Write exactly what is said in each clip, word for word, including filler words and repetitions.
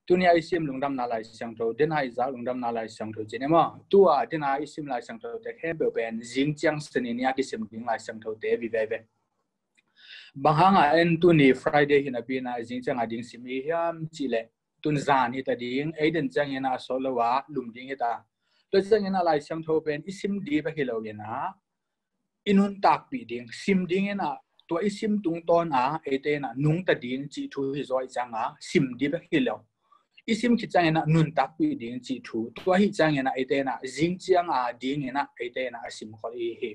Tuni a i sim Lungdamna Lai Siangtho, dena i zak Lungdamna Lai Siangtho ci ni maw. Tua dena i sim Lai Siangtho te khempeuh pen zing ciang Sani ni a kisim ding Lai Siangtho te vive ve. Bang hanga en tuni Friday hi napi-in a zing ciang a ding sim i hiam cih leh, tun zan hi ta ding, ei den ciangin a sawt lo a lum ding hi ta. Tua ciangin a Lai Siangtho pen i sim di bek hi lo in a, i nuntakpih ding, sim ding in a, tua i sim tungtawn a eite in a nungta ding cih thu hi zaw i cianga, sim di bek hi lo. I sim khit ciangin a nuntakpih ding cih thu, tua hi ciangin a eite in a zing ciang a ding in a eite in a a sim khol i hi.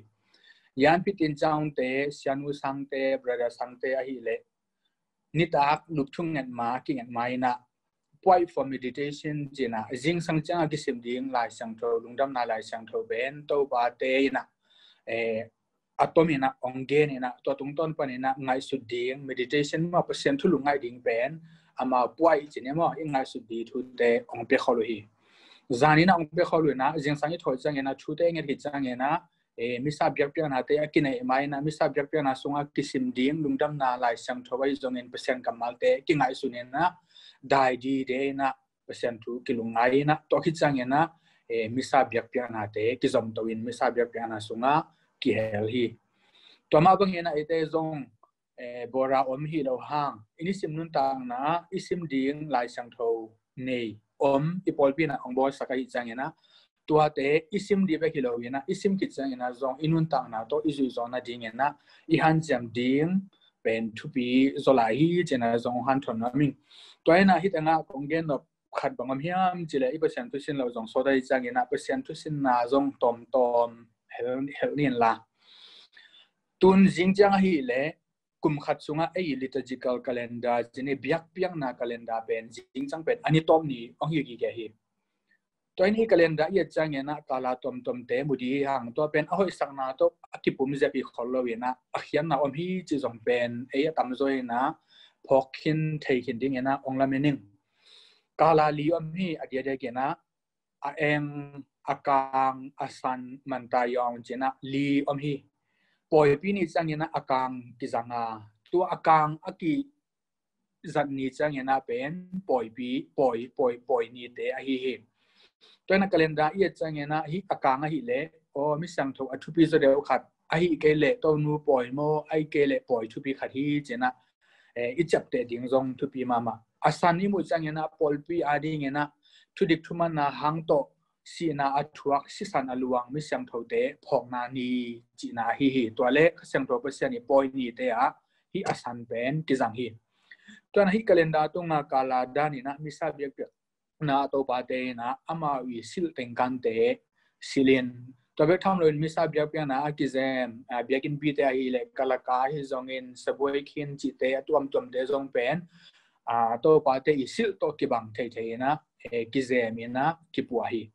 Yan Pi Tin Caung te, Sianu Sang te, Brother Sang te ahih leh, nitak lup thu nget ma, kinget ma in a, Point for Meditation ci-in a, zingsang ciang a kisim ding Lai Siangtho, Lungdamna Lai Siangtho pen Topa te in a, eh, a tom in a, ong gen in a, tua tungtawn pan in a ngaihsut ding, meditation maw, Pasian thu lungngaih ding pen, amau point ci ni maw, i ngaihsut ding thute ong pia khol uh hi. Zan in a ong pia khol uh in a, zingsang i thawh ciangin a, thute i nget khit ciangin a, eh, misa biakpiaknate a kineih ma in a, misa biakpiakna sungah kisim ding Lungdamna Lai Siangtho ahi zongin Pasian kammalte kingaihsun in a, dai dide in a, Pasian thu kilungngai in a, tua khit ciangin a, eh, misa biakpiaknate kizomto in misa biakpiakna sungah kihel hi. Tua mah bangin a eite zong, eh, bora om hi lo hang, i nisim nuntakna i sim ding Lai Siangtho nei om, i pawlpi in a ong bawlsak ahih ciangin a, tuate i sim di bek hi lo in a, i sim khit ciangin a zong i nuntakna tawh i zuih zawh nadingin a, i hanciam ding pen thupi zaw lai hi ci-in a zong hanthawn nuam ing. Tua in a hih tengah kong gen nop khat bang om hiam cih leh, i Pasian thu sin lo zong sawt ahih ciangin a, Pasian thu sinna zong tawmtawm hel, hel ni in la. Tun zing ciang ahih leh, kum khat sungah ei liturgical calendar ci ni, biakpiakna calendar pen zing ciang pen a ni tawp ni ong hi gige hi. Tua in hih calendar i et ciangin a kala tuamtuamte mu di hi hang, tua pen a hoihsakna tawh a kipum zep hi khol lo in a, a khiatna om hi cih zong pen ei a tamzaw in a phawk khin thei khin dingin a ong lamen ing. Kala li om hi, a diakdiak in a, a eng, a kang, a san, mantayawng ci-in a li om hi. Pawipi ni ciangin a, a kang kizang a, tua a kang a kizat ni ciangin a pen pawipi, pawi, pawi, pawi nite ahi hi. Tua in a calendar i et ciangin a, hih a kang ahih leh, aw, mi siangtho a thupi zaw deuh khat, ahih kei leh Tonu pawi maw, ahih kei leh pawi thupi khat hi ci-in a, eh, i ciapteh ding zong thupi mahmah. A san i muh ciangin a, pawlpi adingin a thudik thumanna hang tawh sihna a thuak, sisan a luang mi siangthote phawkna ni cihna ahi hi. Tua leh Kha Siangtho Pasian i pawi nite ah hih a san pen kizang hi. Tua in a hih calendar tunga kala dan in a misa biakpiakna a topate in a amau i silh tengkante silh in, tua bek tham loin misa biakpiakna a kizem, a, biakinnpite ahih leh Kalaka ahi zongin, Sabuai Khin cihte a tuamtuamte zong pen, a, topate i silh tawh kibang theithei in a, e, kizem in a kipua hi.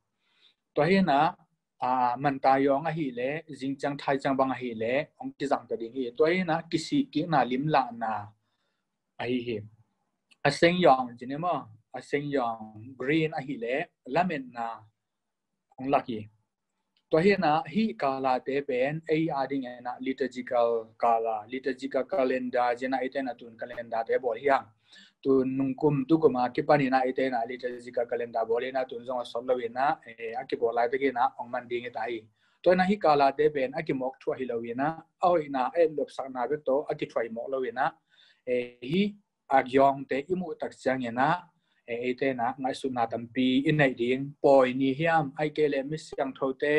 Tua hi in a, a, mantayawng ahih leh, zingciang thaiciang bang ahih leh hong kizang ta ding hi. Tua hi in a kisihkikna limlahna ahi hi. A sengyawng ci ni maw, a sengyawng, green ahih leh lametna hong lak hi. Tua hi in a hih kalate pen ei adingin a liturgical kala, liturgical calendar ci-in a eite in a tun calendarte bawl hi hang. Tun nungkum tukum a kipan in a eite in a liturgical calendar bawl in a tun zong a sawt lo in a, e, a kibawl laitakin a hong man ding hi ta hi. Tua in a hih kalate pen a kimawk thuah hi lo in a, a hoihna, a etlopsakna bek tawh a kithuah hi mawk lo in a, e, hih a yawngte i muh tak ciangin a, e, eite in a ngaihsutna tampi i neih ding, pawi ni hiam, ahih kei leh mi siangthote,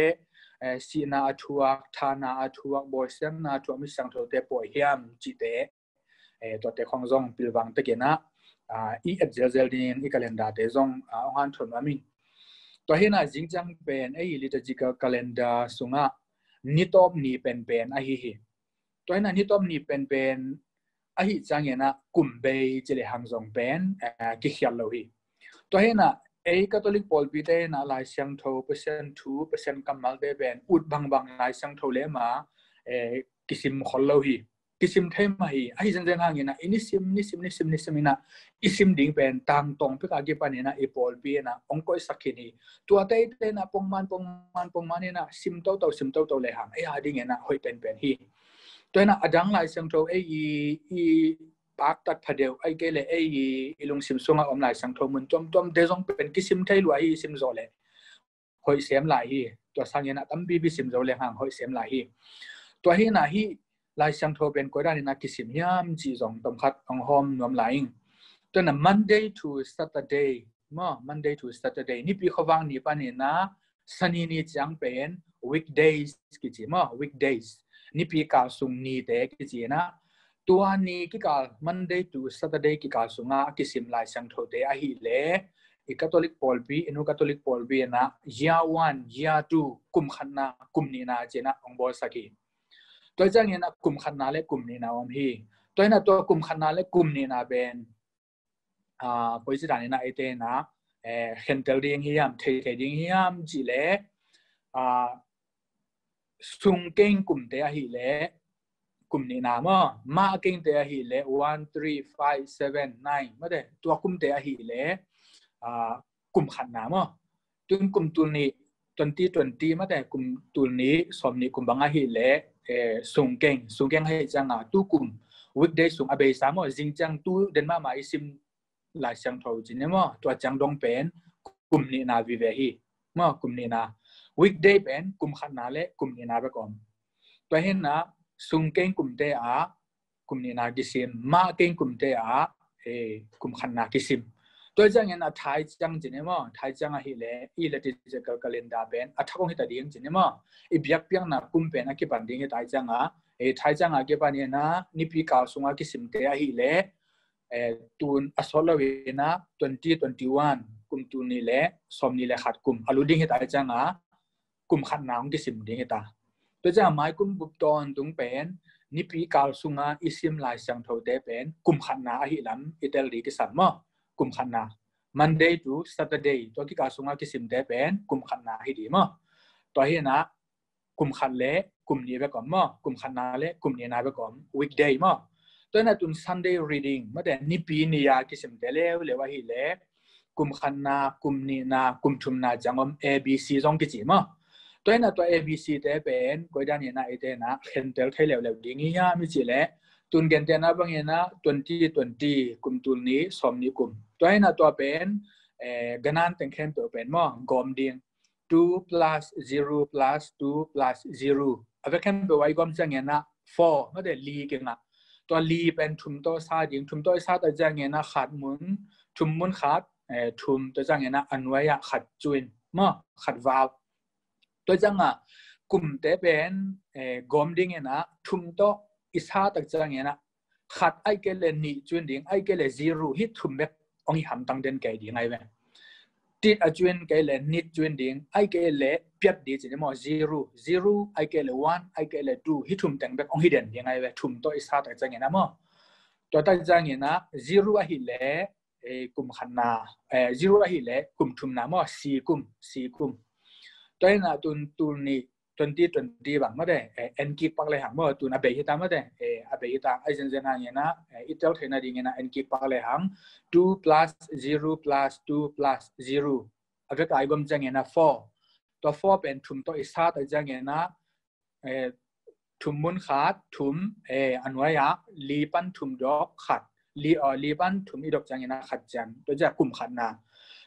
e, sihna a thuak, thana a thuak, bawisiatna a thuak mi siangthote pawi hiam cihte, e, tuate khong zong pilvang takin a, a, i et zelzel dingin i calendarte zong, a, hong hanthawn nuam ing. Tua hi in a zingciang pen ei liturgical calendar sungah ni tawp ni penpen ahi hi. Tua hi in a ni tawp ni penpen ahih ciangin a kum bei ci leh hang zong pen, a, kikhial lo hi. Tua hi in a ei Catholic pawlpite in a Lai Siangtho, Pasian thu, Pasian kammalte pen ut bangbang Lai Siangtho le ma, e, kisim khol lo hi. Kisim thei mah hi, ahi zenzen hangin a i nisim, nisim, nisim, nisim in a i sim ding pen tangtawng pek a kipan in a i pawlpi in a hong koihsak khin hi. Tuate eite in a pongman, pongman, pongman in a sim toto, sim toto le hang ei adingin a hoih penpen hi. Tua hi in a adang Lai Siangtho ei i, i paktat phadeuh, ahih kei leh ei i, i lungsim sungah om Lai Siangtho mun tuamtuamte zong pen kisim thei lua hi, i sim zawh leh hoih sem lai hi. Tua sangin a tampipi sim zo lehang hoih sem lai hi. Tua hi na hih Lai Siangtho pen koi danin a kisim hiam cih zong tomkhat hong hawm nuam lai ing. Tua na Monday to Saturday maw, Monday to Saturday, nipi khuavak ni panin a Sani ni ciang pen weekdays kici maw, weekdays, nipi kal sung nite kici na. Tua ni kikal, Monday to Saturday kikal sunga a kisim Lai Siangthote ahih leh i Catholic pawlpi, i Nu Catholic pawlpi na year one, year two, kum khatna, kum nihna ci na hong bawlsak hi. Tua ciangin a kum khatna le kum nihna om hi. Tua hi na tua kum khatna le kum nihna pen a, koici danin a eite na, eh, khentel ding hiam, theithei ding hiam cih leh, a, sung keng kumte ahih leh kum nihna maw, mah kengte ahih leh one, three, five, seven, nine, mate, tua kumte ahih leh, a, kum khatna maw. Tun kum tul nih, twenty twenty mate, kum tul nih sawm nih kum bang ahih leh, eh, sung keng, sung keng ahih cianga tu kum weekday sung a beisa maw, zing ciang tu den mahmah i sim Lai Siangtho ci ni maw, tua ciang dong pen kum nihna vive hi maw, kum nihna. Weekday pen kum khatna le kum nihna bek om. Tua hi na sung keng kumte ah kum nihna kisim, mah keng kumte ah, eh, kum khatna kisim. Tua ciangin a thai ciang ci ni maw, thai ciang ahih leh i liturgical calendar pen a thak hong hita ding ci ni maw. I biakpiakna kum pen a kipan ding hita cianga, eh, thai cianga kipan hi na nipi kal sunga kisimte ahih leh, eh, tun a sawt lo hi na twenty twenty-one, kum tul nih le sawm nih le khat kum a lut ding hita cianga, kum khatna hong kisim ding hita. Tua ciang maikum bup tawntung pen nipi kal sunga i sim Lai Siangthote pen kum khatna ahih lam i tel ding kisam maw. Kum khatna, Monday to Saturday, tua kikal sunga kisimte pen kum khatna ahi ding maw. Tua hi na kum khat le kum nih bek om maw, kum khatna le kum nihna bek om, weekday maw. Tua hi na tun Sunday reading mate, nipi ni-a kisimte leuleu ahih leh kum khatna, kum nihna, kum thumna ciang om, A B C zong kici maw. Tua hi na tua A B C te pen koi danin a eite na khentel thei leuleu ding hiam i cih leh, tun gentehna bangin a twenty twenty, kum tul nih sawm nih kum. Tua hi na tua pen, eh, ganan teng khempeuh pen maw, gawm ding, two plus zero plus two plus zero. A vek khempeuh a i gawm ciangin a four mate, li kingah. Tua li pen thum tawh sa ding, thum tawh i sa tak ciangin a khat mun, thum mun khat, eh, thum, tua ciangin a a nuai ah khat cun maw, khat val. Tua cianga kumte pen, eh, gawm dingin a thum tawh i sa tak ciangin a khat ahih kei leh nih cun ding, ahih kei leh zero, hih thum bek hong hi hamtang den kei ding ahi ve. Tit a cun kei leh nit cun ding, ahih kei leh piat ding ci ni maw, zero, zero, ahih kei leh one, ahih kei leh two, hih thum teng bek hong hi den ding ahi ve, thum tawh i sa tak ciangin a maw. Tua tak ciangin a zero ahih leh, eh, kum khatna, eh, zero ahih leh kum thumna maw, si kum, si kum. Tua hi na tun tul nih twenty twenty bang mate, eh, en kik pak le hang maw, tun a bei hita mate, eh, a bei hita, a zenzen hangin a, eh, i tel theihna dingin a en kik pak le hang, two plus zero plus two plus zero. A vek a i gawm ciangin a four. Tua four pen thum tawh i sa tak ciangin a, eh, thum mun khat, thum, eh, a nuai ah li pan thum dawk khat, li, oh, li pan thum i dawk ciangin a khat ciang. Tua ciang kum khatna.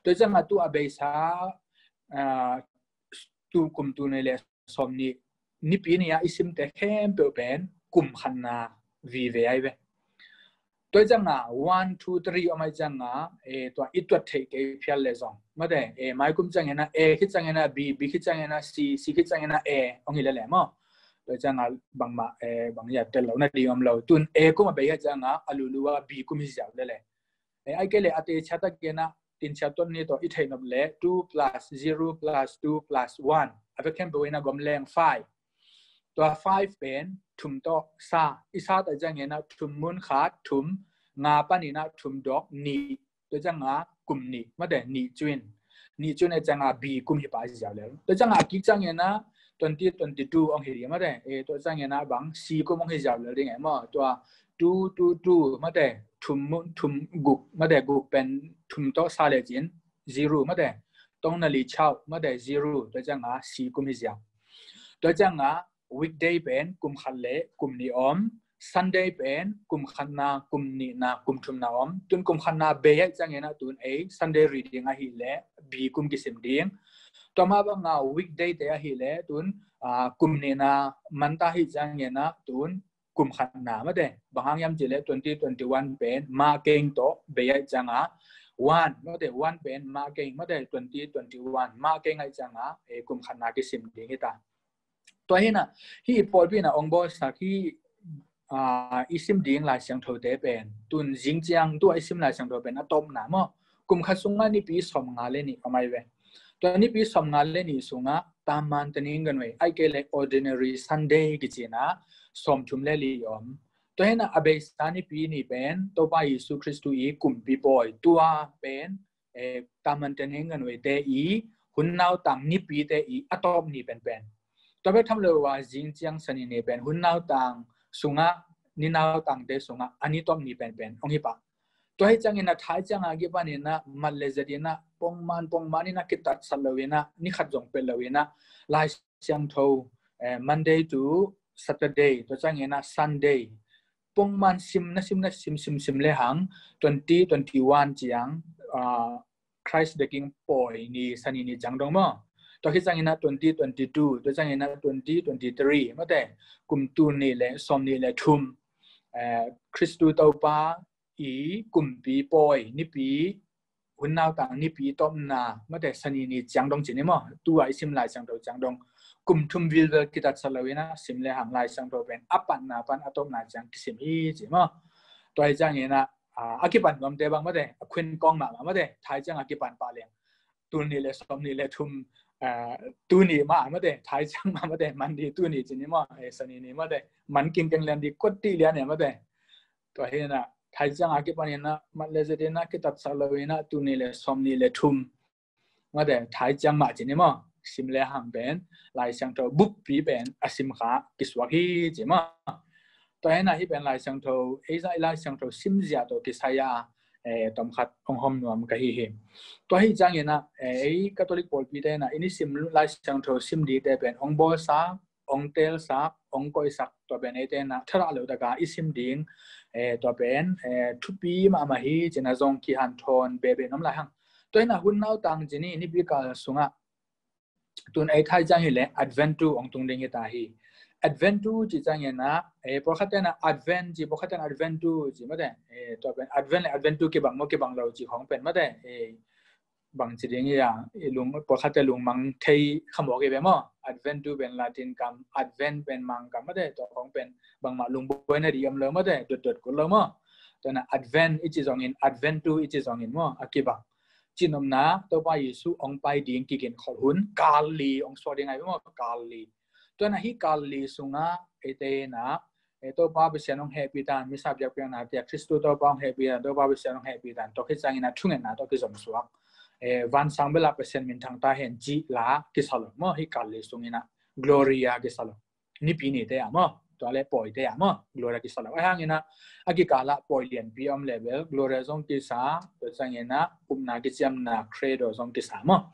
Tua ciang a tu a beisa, ah, tu kum tul nih le sawm nih, nipi ni-a i simte khempeuh pen kum khatna vive ahi ve. Tua cianga one, two, three om ahih cianga, eh, tua i tuat theih kei phial le zong mate, eh, maikum ciangin a A khit ciangin a B, B khit ciangin a C, C khit ciangin a A hong hi lele maw. Tua cianga bangmah, eh, bang ya tel lo na ding om lo. Tun A kum a bei ahih cianga a lulu a B kum hi ziau lele. Eh, ahih kei leh a teci takin a tin cia tuat ni tawh i theih nop leh two plus zero plus two plus one. A vek khempeuh in a gawm leng five. Tua five pen thum tawh sa, i sa tak ciangin a thum mun khat, thum, nga panin a thum dawk nih. Tua cianga kum nih mate, nih cun. Nih cun ahih cianga B kum hi pah ziau lel. Tua cianga a kik ciangin a twenty twenty-two hong hi ding mate, eh, tua ciangin a bang C kum hong hi ziau lel ding e maw. Tua two, two, two mate, thum mun, thum guk mate, guk pen thum tawh sa le cin zero mate, tong na li chau mate, zero. Tua cianga C kum hi ziau. Tua cianga weekday pen kum khat le kum nih om, Sunday pen kum khatna, kum nihna, kum thumna om. Tun kum khatna bei ahih ciangin ah tun ei Sunday reading ahih leh B kum kisim ding. Tua mah banga weekday te ahih leh tun, ah, kum nihna Monday ahih ciangin ah tun kum khatna mate. Bang hang hiam cih leh twenty twenty-one pen Makeng tawh bei ahih ciangin one mate, one pen Makeng mate, twenty twenty-one Makeng ahih ciangin, eh, kum khatna kisim ding hi ta. Tua hi na, hih pawlpi na ong bawlsak hih, ah, i sim ding Lai Siangtho te pen tun zing ciang tua i sim Lai Siangtho pen a tawpna maw, kum khat sungah Nipi sawmnga le nih om ai ve. Tua Nipi sawmnga le nih sungah Taman Tening kan vei, ahih kei leh Ordinary Sunday kici na sawmthum le li om. Tua hi na a beisa Nipi ni pen Topa Jesu Kristu i kumpi pawi, tua pen, eh, Taman Tening kan vei te i hun nautang Nipi te i a tawp ni penpen. Tua bek tham lo a zing ciang Sani ni pen hun nautang sungah, ni nautang te sungah a ni tawp ni penpen ong hi pah. Tua hi ciangin ah thai ciang a kipan in ah mat le zet in ah pongman pongman in ah kitatsat lo in ah ni khat zong pet lo in ah Lai Siangtho, eh, Monday to Saturday, tua ciangin ah Sunday pongman sim na sim na sim sim sim le hang twenty twenty-one ciang, ah, Christ the King pawi ni Sani ni ciang dong maw. Tua hi ciangin ah twenty twenty-two, tua ciangin ah twenty twenty-three mate, kum tul nih le sawm nih le thum, eh, Kristu Topa i kumpi pawi Nipi, hun nautang Nipi tawpna mate, Sani ni ciang dong ci ni maw. Tua i sim Lai Siangtho ciang dong kum thum vilvel kitatsat lo in ah sim le hang Lai Siangtho pen a patna pan a tawpna ciang kisim hi ci maw. Tua hi ciangin ah, ah, a kipan nuamte bang mate, a khuin kawng mahmah mate, thai ciang a kipan pah leng tul nih le sawm nih le thum, ah, tul nih mah mate, thai ciang mah mate, Monday tul nih ci ni maw, eh, Sani ni mate, man kingkeng lian di kuat ti lian ne mate. Tua hi na thai ciang a kipan in ah mat le zet in ah kitatsat lo in ah tul nih le sawm nih le thum mate, thai ciang mah ci ni maw, sim le hang pen Lai Siangtho buppi pen a sim kha kisuak hi ci maw. Tua hi na hih pen Lai Siangtho, ei zah i Lai Siangtho simzia tawh kisai a, eh, tawm khat ong hawm nuam ka hi hi. Tua hi ciangin ah, eh, ei Catholic pawlpi te na i ni sim Lai Siangtho sim ding te pen ong bawlsak, ong teelsak, ong koihsak, tua pen eite na thadah lo taka i sim ding, eh, tua pen, eh, thupi mahmah hi ci na zong kihanthawn bebe nuam lai hang. Tua hi na hun nautang ci ni, Nipi kal sungah tun ei thai ciang hi le Adventu ong tung ding hi ta hi. Adventu ci ciangin ah, eh, pawlkhat te na Advent ci, pawlkhat te na Adventu ci mate, eh, tua pen Advent le Adventu kibang maw kibang lo ci khong pen mate, eh, bang ci ding hi a, i lung, pawlkhat te lungmang thei kha mawk hi ve maw. Adventu pen Latin kam, Advent pen Mangkam mate, tua khong pen bangmah lungbuai na di om lo mate, dotdot kul lo maw. Tua na Advent i ci zongin, Adventu i ci zongin maw, a kibang. Cinopna, Topa Jesu ong pai ding kiginkholh hun, kal li ong suak ding ai ve maw, kal li. Tua na hih kal li sungah eite na, eh, Topa Pasian ong hehpih tan, misa biakpiakna te ah Kristu Topa ong hehpih tan, Topa Pasian ong hehpih tan, tua khit ciangin ah thungetna tawh kizom suak, eh, vansang bel ah Pasian minthang ta hen cih la kisa lo maw, hih kal li sungin ah Gloria kisa lo. Nipi ni te ah maw, tua le pawi te ah maw, Gloria kisa lo. Ahih hangin ah a kikal ah pawi lianpi om le bel Gloria zong kisa, tua ciangin ah upna kiciamna Credo zong kisa maw.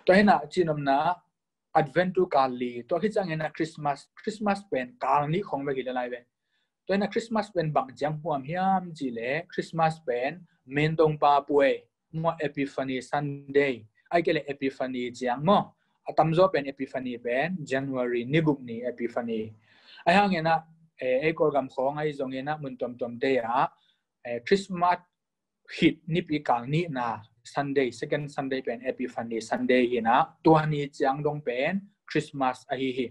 Tua hi na cinopna Adventu kal li, tua khit ciangin ah Christmas, Christmas pen kal nih khong bek hi le lai ve. Tua hi na Christmas pen bang ciang huam hiam cih le Christmas pen Mintong Pa Puai maw, Epiphany Sunday, ahih kei le Epiphany ciang maw. A tamzaw pen Epiphany pen January ni guk ni Epiphany. Ahih hangin ah, eh, ei Kawlgam khong ahi zongin ah mun tuamtuam te ah, eh, Christmas khit nipi kal nihna Sunday, second Sunday pen Epiphany Sunday hi na, tua ni ciang dong pen Christmas ahi hi.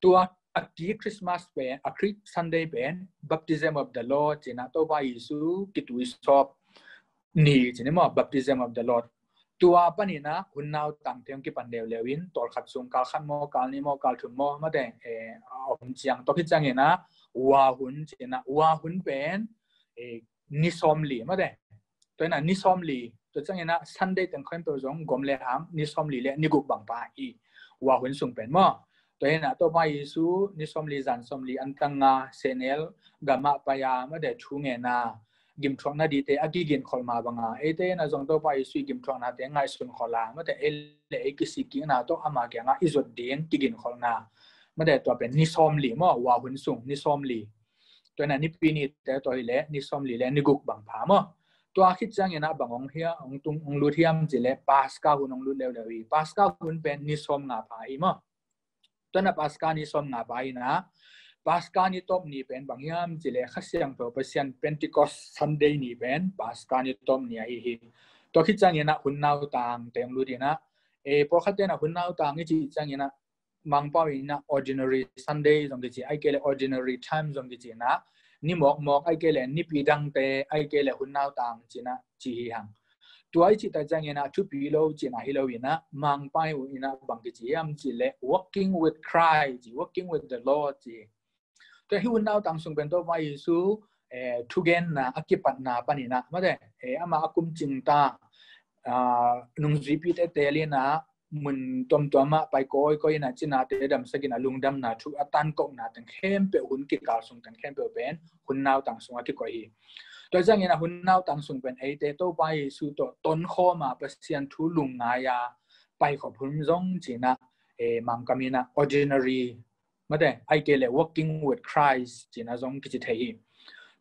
Tua a ki Christmas pen, a ki Sunday pen Baptism of the Lord ci na, Topa Jesu kituisawp ni ci ni maw, Baptism of the Lord. Tua panin ah hun nautang te hong kipan leuleu in, tawlkhat sung kal khat maw, kal nih maw, kal thum maw, mate, eh, a om ciang, tua khit ciangin ah Vua hun ci na, Vua hun pen, eh, ni sawmli mate. Tua hi na ni sawmli, tua ciangin ah Sunday teng khempeuh zong gom le hang ni sawmli le ni guk bang pha hi. Vua hun sung pen maw. Tua hi na Topa Jesu ni sawmli zan sawmli antang nga sehnel gam ah pai a mate, thungetna, gimthuakna dingte a kiginkholh mah bang a, eite na zong Topa Jesu i gimthuaknate ngaihsun khol a mate, ei le ei kisik kikna tawh ama kiangah i zuat ding kiginkholhna mate, tua pen ni sawmli maw, Vua hun sung ni sawmli. Tua hi-in ah nipi nite tawh hi leh ni sawmli le ni guk bang pha maw. Tua khit ciangin ah bang hong hia, hong tung, hong lut hiam cih leh Paska hun hong lut leuleu hi. Paska hun pen ni sawmnga pha hi maw. Tua hi-in ah Paska ni sawmnga pha hi-in ah, Paska ni tawp ni pen bang hiam cih leh Kha Siangtho Pasian Pentecost Sunday ni pen Paska ni tawp ni ahi hi. Tua khit ciangin ah hun nautangte hong lut hi-in ah, eh, pawlkhatte in ah hun nautang i cih ciangin ah Mangpau in ah ordinary Sunday zong kici, ahih kei leh ordinary time zong kici-in ah, ni mawkmawk ahih kei leh nipi dangte ahih kei leh hun nautang ci-in ah ci hi hang. Tua i cih tak ciangin ah thupi lo cihna hi lo-in ah, Mangpau in ah bang kici hiam cih leh walking with Christ ci, walking with the Lord ci. Tua hi hun nautang sung pen Topa Jesu, eh, thugenna a kipatna panin ah, mate, eh, ama a kum cingta, ah, nungzuipite teel in ah mun tuamtuam ah pai kawikawi in ah cinate damsak in ah lungdamna thu a tankokna teng khempeuh, hun kikal sung teng khempeuh pen hun nautang sung a kikoih hi. Tua ciangin ah hun nautang sung pen eite Topa Jesu tawh tonkhawm a Pasian thu lungngai a paikhop hun zong ci-in ah, eh, Mangkam in ah ordinary, mate, ahih kei leh walking with Christ ci-in ah zong kici thei hi.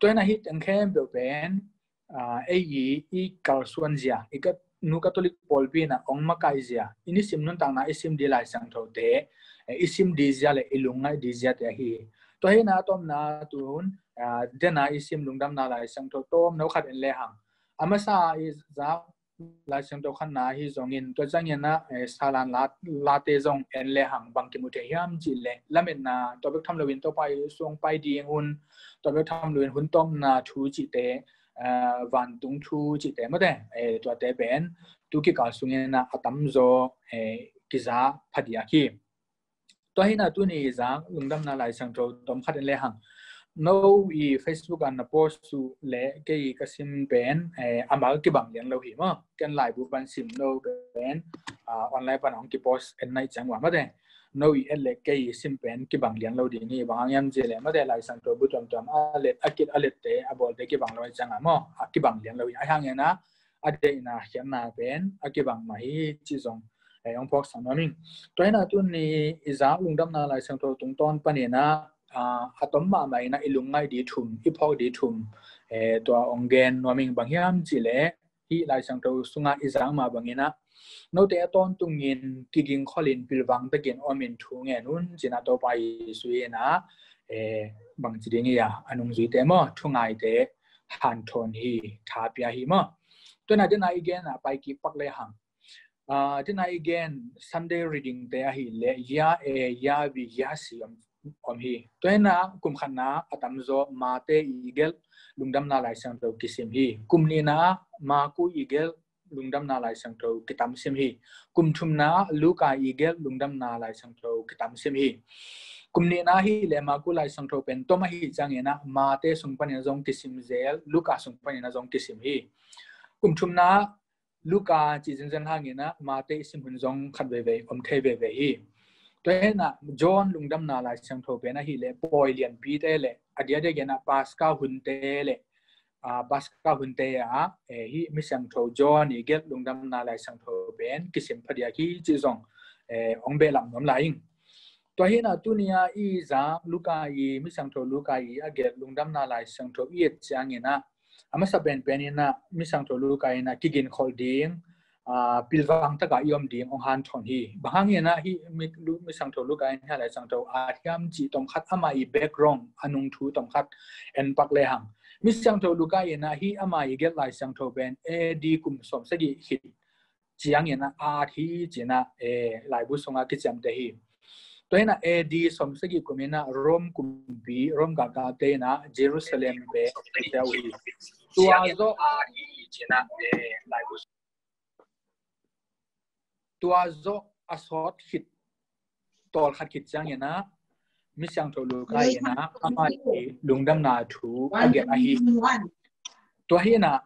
Tua hi-in ah hih teng khempeuh pen, ah, ei i, i kalsuan zia, i ka, Nu Catholic pawlpi in ah hong makaih zia, i nisim nuntakna i sim ding Lai Siangthote, eh, i sim ding zia le i lungngaih ding ziate ahi hi. Tua hi-in ah a tawpna tun, ah, den a i sim Lungdamna Lai Siangtho tawmno khat en le hang. A masa i zak Lai Siangtho khatna ahi zongin, tua ciangin ah, eh, Salan la, late zong en le hang, bang kimu thei hiam cih leh, lametna, tua bek tham loin Topa Jesu hong pai ding hun, tua bek tham loin hun tawpna thu cihte, eh, vantung thu cihte, mate, eh, tuate pen tu kikal sungin ah a tamzaw, eh, kiza phadiak hi. Tua hi-in ah tuni i zak Lungdamna Lai Siangtho tawm khat en le hang. No i Facebook ah na post uh leh kei ka sim pen, eh, a mal kibang lian lo hi maw. Ken laibu pan sim no pen, ah, online pan hong kipost en nai ciang ua, mate. No i et leh kei sim pen kibang lian lo ding hi, bang hang hiam cih leh, mate, Lai Siangtho bu tuamtuam a let, a kit a lette, a bawlte kibang lo hi ciang a maw, a kibang lian lo hi. Ahih hangin ah a deihna khiatna pen a kibang mah hi cih zong, eh, hong phawksak nuam ing. Tua hi-in ah tuni i zak Lungdamna Lai Siangtho tungtawn panin ah, ah, a tom mahmah in ah i lungngaih ding thum, i phawk ding thum, eh, tua hong gen nuam ing. Bang hiam cih leh hih Lai Siangtho sungah i zak mah bangin ah, note a tawntungin kigingkholin pilvangtakin omin thu ngen un ci-in ah Topa Jesu in ah, eh, bangci ding hi a, a nungzuite maw, thungaite hanthawn hi, tha pia hi maw. Tua hi-in ah den a i gen a pai kik pak le hang. Ah, den a i gen Sunday reading te ahih leh Year A, Year B, Year C om, om hi. Tua hi-in ah kum khatna a tamzaw Mate i gelh Lungdamna Lai Siangtho kisim hi. Kum nihna Marku i gelh Lungdamna Lai Siangtho kitam sim hi. Kum thumna Luka i gelh Lungdamna Lai Siangtho kitam sim hi. Kum nihna ahih leh Marku Lai Siangtho pen tom ahih ciangin ah Mate sung panin ah zong kisim zel, Luka sung panin ah zong kisim hi. Kum thumna Luka cih zenzen hangin ah Mate i sim hun zong khat veivei om thei veivei hi. Tua hi-in ah John Lungdamna Lai Siangtho pen ahih leh pawi lianpite le a diakdiakin ah Paska hunte le, ah, Paska hunte ah, eh, hih mi siangtho John i gelh Lungdamna Lai Siangtho pen kisim phadiak hi cih zong, eh, hong behlap nuam lai ing. Tua hi-in ah tuni a i zak Luka i, mi siangtho Luka i a gelh Lungdamna Lai Siangtho i et ciangin ah, a masa penpen in ah mi siangtho Luka in ah kiginkhol ding, ah, pilvang taka i om ding hong hanthawn hi. Bang hangin ah hih mi, Lu-, mi siangtho Luka in hih Lai Siangtho a at hiam cih tawm khat, ama i background, a nungthu tawm khat en pak le hang. Mi siangtho Luka in ah hih ama i gelh Lai Siangtho pen A D kum sawmsagih khit ciangin ah a at hi ci-in ah, eh, laibu sungah kiciamteh hi. Tua hi-in ah A D sawmsagih kum in ah Rome kumpi, Rome galkapte in ah Jerusalem pen susia uh hi. Tua zawh, tua zawh a sawt khit, tawlkhat khit ciangin ah mi siangtho Luka in ah ama i lungdamna thu a gelh ahi. Tua hi-in ah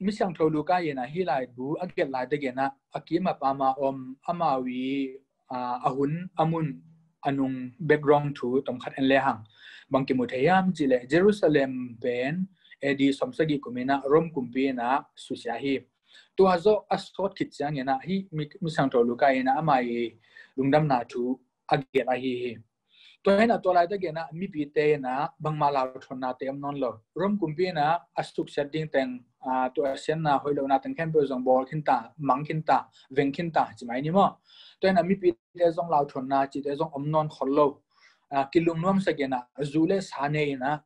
mi siangtho Luka in ah hih laibu a gelh laitakin ah a kim a pam a om, amau i, ah, a hun, a mun, a nung, background thu tawm khat en le hang. Bang kimu thei hiam cih leh Jerusalem pen A D sawmsagih kum in ah Rome kumpi in ah susia hi. Tua zawh a sawt khit ciangin ah hih mi, mi siangtho Luka in ah ama i lungdamna thu a gelh ahi hi. Tua hi a, tua laitakin a mipite in a bangmah lauthawnnate om nawn lo. Rom kumpi in a a suksiat ding teng, aa, tua siatna hoih lohna teng khempeuh zong bawl khin ta, mang khin ta, veng khin ta, ci mai ni maw. Tua hi a mipite zong lauthawnna cihte zong om nawn khol lo. Aa, kilungnuamsak in a zu le sa nei in a,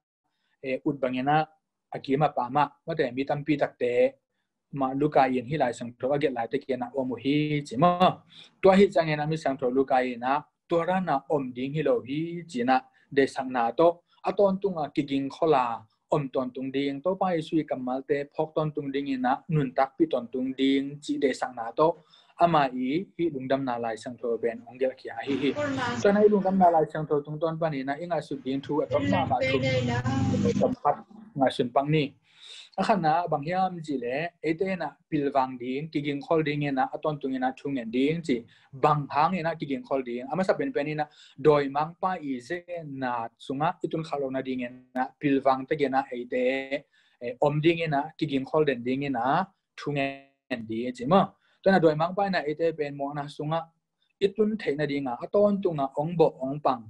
eh, ut bangin a, a kim a pam ah, mate, mi tampi takte mah Luka in hih Lai Siangtho a gelh laitakin a om uh hi, ci maw. Tua hi ciangin a mi siangtho Luka in a tua dan a om ding hi lo hi, ci-in a deihsakna tawh, a tawntung a kigingkhol a om tawntung ding, Topa Jesu i kammalte phawk tawntung dingin a nuntakpih tawntung ding cih deihsakna tawh, ama i hih Lungdamna Lai Siangtho pen hong gelhkhia ahi hi. Tua hi a, i Lungdamna Lai Siangtho tungtawn panin a i ngaihsut ding thu a tom mahmah thu, tom khat ngaihsun pak ni. A khatna bang hiam cih leh, eite in a pilvang ding, kigingkhol dingin a, a tawntungin a thungen ding ci. Bang hangin a kigingkhol ding? A masa penpen in a dawimangpa i ze-etna sungah i tun khak loh nadingin a pilvang takin a eite, eh, om dingin a, kigingkhol den dingin a thungen ding ci maw. Tua hi a dawimangpa in a eite pen mawhna sungah i tun theih nading a, a tawntung a hong bawh hong pang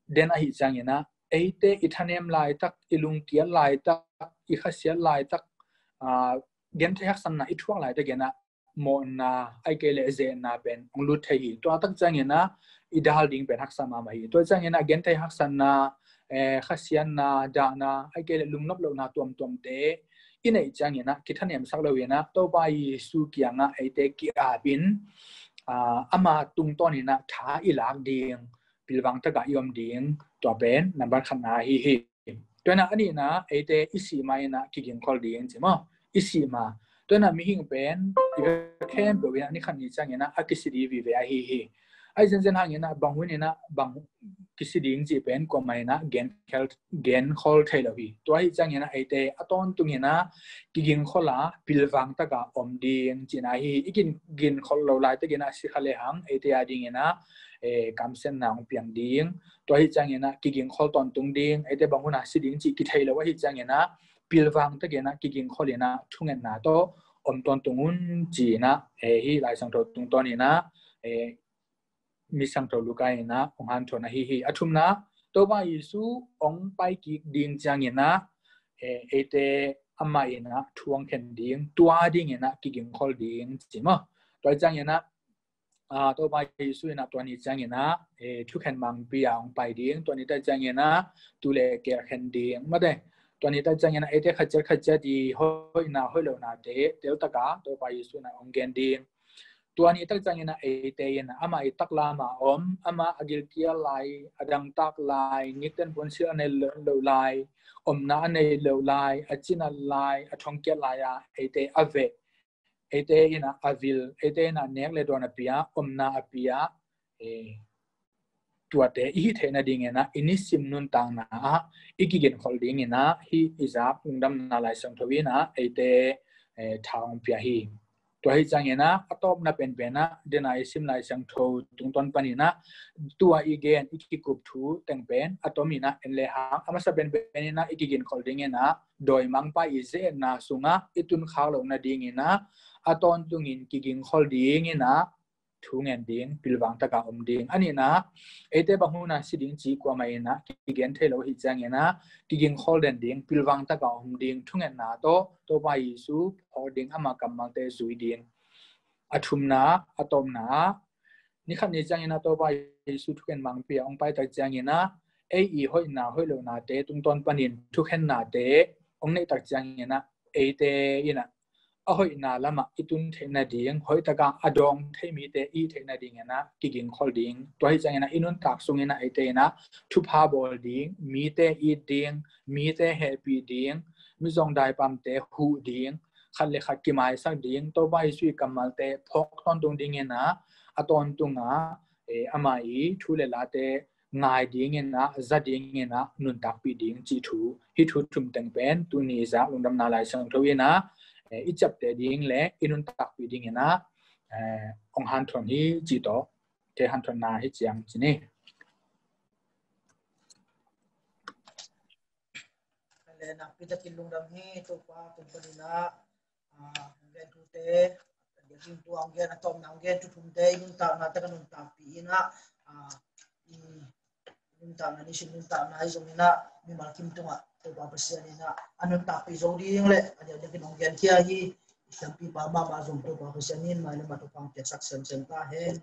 den ahih ciangin a, eite i thanem laitak, i lungkiat laitak, i khasiat laitak, aa, genthei haksatna i thuak laitakin a mawhna, ahih kei leh ze-etna pen hong lut thei hi. Tua tak ciangin a i dal ding pen haksa mahmah hi. Tua ciangin a genthei haksatna, eh, khasiatna, dahna, ahih kei leh lungnop lohna tuamtuamte i neih ciangin a kithanemsak loin a Topa Jesu kiangah eite ki-apin, aa, ama tungtawnin a tha i lak ding, pilvang takin i om ding, tua pen nambat khatna ahi hi. Tua hi a, a nihna, eite i sih ma in a kigingkhol ding ci maw. I sih ma. Tua hi a mihing pen i khempeuh in a ni khat ni ciangin a a kisi ding vive ahi hi. Ahi zenzen hangin a bang hun in a bang kisi ding cih pen kuamah in a genkhol, genkhol thei lo hi. Tua ahih ciangin a eite a tawntungin a kigingkhol a pilvang takin om ding cihna hi. I kigingkhol lo laitakin a si kha lehang eite adingin a, eh, kamsiatna hong piang ding. Tua ahih ciangin a kigingkhol tawntung ding, eite bang hun a si ding cih kithei lo ahih ciangin a pilvang takin a kigingkholin a thungetna tawh om tawntung un ci-in a, eh, hih Lai Siangtho tungtawnin a, eh, mi siangtho Luka in a hong hanthawn ahi hi. A thumna, Topa Jesu hong pai kik ding ciangin a, eh, eite amah in a thu hong khen ding, tua dingin a kigingkhol ding ci maw. Tua ciangin a, ah, Topa Jesu in a tua ni ciangin a, eh, thukhen mangpi a hong pai ding, tua ni tak ciangin a tuu le keel khen ding, mate. Tua ni tak ciangin a eite khat ciat khat ciat i hoihna hoih lohnate teltak a Topa Jesu in a hong gen ding. Tua ni tak ciangin a eite in a ama i taklam a om, ama a gilkial lai, a dangtak lai, nikten puansilh a nei loh lai, omna a nei loh lai, a cinat lai, a thongkiat lai a eite a veh, eite in a a vil, eite in a nek le dawn a pia, omna a pia, eh, tuate i hih theih nadingin a i nisim nuntakna ah i kigingkhol dingin a hih i zak Lungdamna Lai Siangtho in a eite, eh, tha hong pia hi. Tua ahih ciangin a a tawpna penpen a dena i sim Lai Siangtho tungtawn panin a tua i gen i kikup thu teng pen a tomin a en lehang, a masa penpen in a i kigingkhol dingin a dawimangpa i ze-etna sungah i tun khak loh nadingin a a tawntungin kigingkhol dingin a thungen ding, pilvang takin om ding. A nihna, eite bang hun a si ding cih kuamah in a kigen thei lo ahih ciangin a kigingkhol den ding, pilvang takin om ding, thungetna tawh Topa Jesu phawk ding, ama kammalte zui ding. A thumna, a tawpna, ni khat ni ciangin a Topa Jesu thukhen mangpi a hong pai tak ciangin a ei i hoihna hoih lohnate tungtawn panin thukhennate hong neih tak ciangin a eite in a a hoihna lamah i tun theih nading, hoih takin a dawng thei mite i theih nadingin a kigingkhol ding. Tua ahih ciangin a i nuntak sungin a eite in a thupha bawl ding, mite it ding, mite hehpih ding, mizawng daipamte huh ding, khat le khat kimaisak ding, Topa Jesu i kammalte phawk tawntung dingin a a tawntung a, eh, ama i thu le late ngai dingin a, za dingin a, nuntakpih ding cih thu, hih thu thum teng pen tuni i zak Lungdamna Lai Siangtho in a, eh, i ciapteh ding le i nuntakpih dingin a, eh, hong hanthawn hi cih tawh kei hanthawnna hi ciang ci ni. Le nakpi takin lungdam hi, Topa tung panin a, ah, hong gen thute, hong gen thu, hong gen a tawpna, hong gen thu thumte i nuntakna tak a nuntakpih in a, ah, i nuntakna, nisim nuntakna ahi zongin ah mimal kim tungah Topa Pasian in ah a nuntakpih zo ding le a diakdiakin hong genkhia hi. I siampipa mahmah zong Topa Pasian in mailam ah thupha piaksak semsem ta hen.